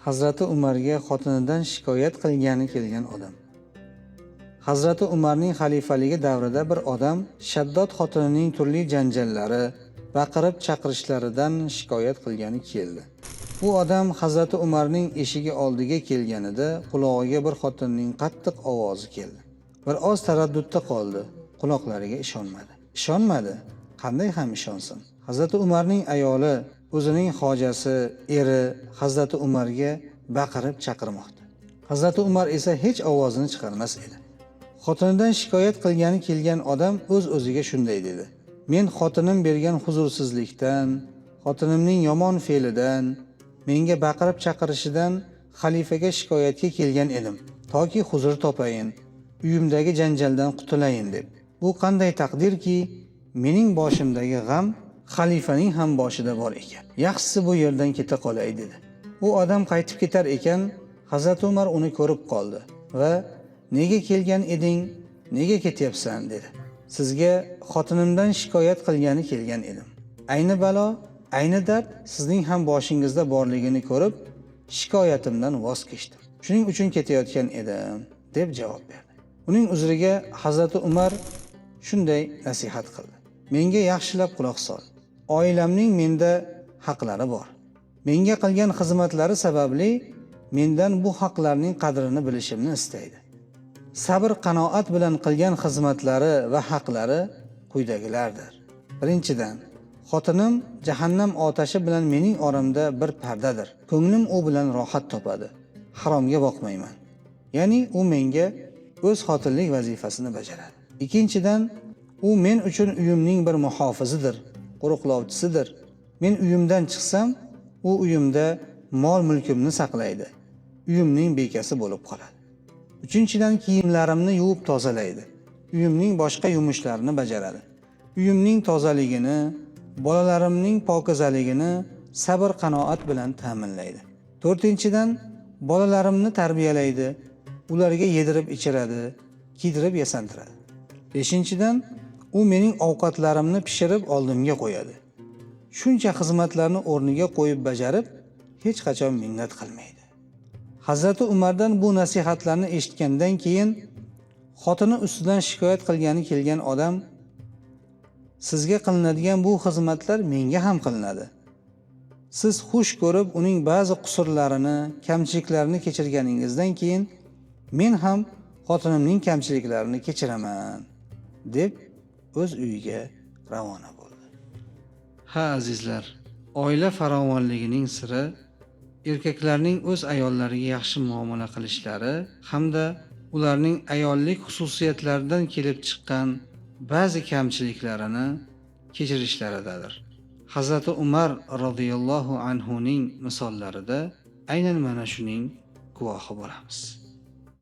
Hazrati Umarga xotinidan shikoyat qilgani kelgan odam. Hazrati Umarning xalifaligi davrida bir odam Shaddod xotinining turli janjallari, baqirib chaqirishlaridan shikoyat qilgani keldi. U odam Hazrati Umarning eshigi oldiga kelganida qulog'iga bir xotinning qattiq ovozi keldi. Bir oz taraddudda qoldi, quloqlariga ishonmadi. Ishonmadi, qanday ham ishonsin? Hazrati Umarning ayoli o'zining hojasi, eri Hazrati Umarga baqirib chaqirmoqda. Hazrati Umar esa hech ovozini chiqarmas edi. Xotinidan shikoyat qilgani kelgan odam o'z-o'ziga shunday dedi: Men xotinim bergan huzursizlikdan, xotinimning yomon fe'lidan, menga baqirib chaqirishidan xalifaga shikoyatga kelgan edim, toki huzur topayin, uyimdagi janjaldan qutulayin deb. Bu qanday taqdirki, mening boshimdagi g'am xalifaning ham boshida bor ekan. Yaxshisi bu yerdan keta qolay dedi. U odam qaytib ketar ekan, Hazrati Umar uni ko'rib qoldi va nega kelgan eding, nega ketyapsan dedi. Sizga xotinimdan shikoyat qilgani kelgan edim. Ayni balo, ayni dard sizning ham boshingizda borligini ko'rib, shikoyatimdan voz kechdim. Shuning uchun ketayotgan edim, deb javob berdi. Uning uzriga Hazrati Umar shunday nasihat qildi: Menga yaxshilab quloq sol. Oilamning menda haqlari bor. Menga qilgan xizmatlari sababli mendan bu haqlarning qadrini bilishimni istaydi. Sabr qanoat bilan qilgan xizmatlari va haqlari quyidagilardir. Birinchidan, xotinim jahannam otashi bilan mening oramda bir pardadir. Ko'nglim u bilan rohat topadi. Haromga boqmayman. Ya'ni u menga o'z xotinlik vazifasini bajaradi. Ikkinchidan, u men uchun uyimning bir muhofizidir, qo'riqlovchisidir. Men uyimdan chiqsam, u uyimda mol mulkimni saqlaydi. Uyimning bekasi bo'lib qoladi. Uchinchidan, kiyimlarimni yuvib tozalaydi. Uyimning boshqa yumushlarini bajaradi. Uyimning tozaligini, bolalarimning pokizaligini sabr qanoat bilan ta'minlaydi. To'rtinchidan, bolalarimni tarbiyalaydi, ularga yedirib ichiradi, kiydirib yasantiradi. Beshinchidan, u mening ovqatlarimni pishirib oldimga qo'yadi. Shuncha xizmatlarni o'rniga qo'yib bajarib, hech qachon minnat qilmaydi. Hazrati Umardan bu nasihatlarni eshitgandan keyin xotini ustidan shikoyat qilgani kelgan odam sizga qilinadigan bu xizmatlar menga ham qilinadi. Siz xush ko'rib uning ba'zi qusurlarini, kamchiliklarini kechirganingizdan keyin men ham xotinimning kamchiliklarini kechiraman, deb o'z uyiga ravona bo'ldi. Ha azizlar, oila farovonligining siri erkaklarning o'z ayollariga yaxshi muomala qilishlari hamda ularning ayollik xususiyatlaridan kelib chiqqan ba'zi kamchiliklarini kechirishlaridadir. Hazrati Umar roziyallohu anhu ning misollarida aynan mana shuning guvohi bo'lamiz.